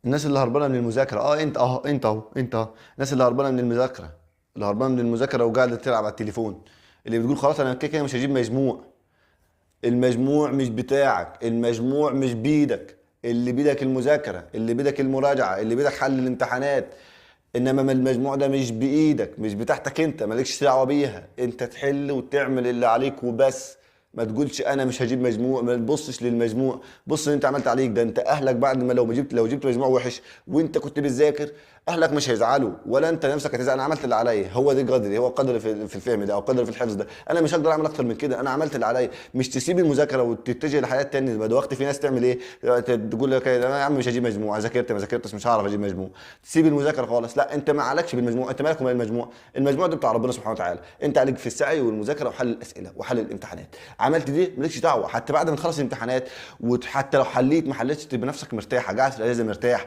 الناس اللي هربانه من المذاكرة، انت اهو، انت اهو، انت اهو، الناس اللي هربانه من المذاكرة، اللي هربانه من المذاكرة وقاعدة تلعب على التليفون، اللي بتقول خلاص انا كده كده مش هجيب مجموع. المجموع مش بتاعك، المجموع مش بيدك، اللي بيدك المذاكرة، اللي بيدك المراجعة، اللي بيدك حل الامتحانات. انما ما المجموع ده مش بايدك، مش بتاعتك انت، مالكش دعوه بيها، انت تحل وتعمل اللي عليك وبس. ما تقولش انا مش هجيب مجموع، ما تبصش للمجموع، بص اللي انت عملت عليك ده. انت اهلك بعد ما لو جبت مجموع وحش وانت كنت بتذاكر، اهلك مش هيزعلوا ولا انت نفسك هتزعل. انا عملت اللي عليا، هو ده قدري، هو قدري في الفهم ده او قدري في الحفظ ده، انا مش هقدر اعمل اكتر من كده، انا عملت اللي عليا. مش تسيب المذاكرة وتتجه لحياه تانية. ما دلوقتي في ناس تعمل ايه؟ تقول لك انا يا عم مش هجيب مجموع، ذاكرت ما ذاكرتش مش هعرف اجيب مجموع، تسيب المذاكرة خالص. لا، انت ما عليكش بالمجموع، انت مالك ومال المجموع؟ المجموع ده بتاع ربنا سبحانه وتعالى، انت عليك في السعي والمذاكرة وحل الاسئلة وحل الامتحانات. عملت دي مالكش دعوه، حتى بعد ما تخلص الامتحانات وحتى لو حليت ما حليتش تبقى نفسك مرتاحة، قاعد في الاجازة مرتاح.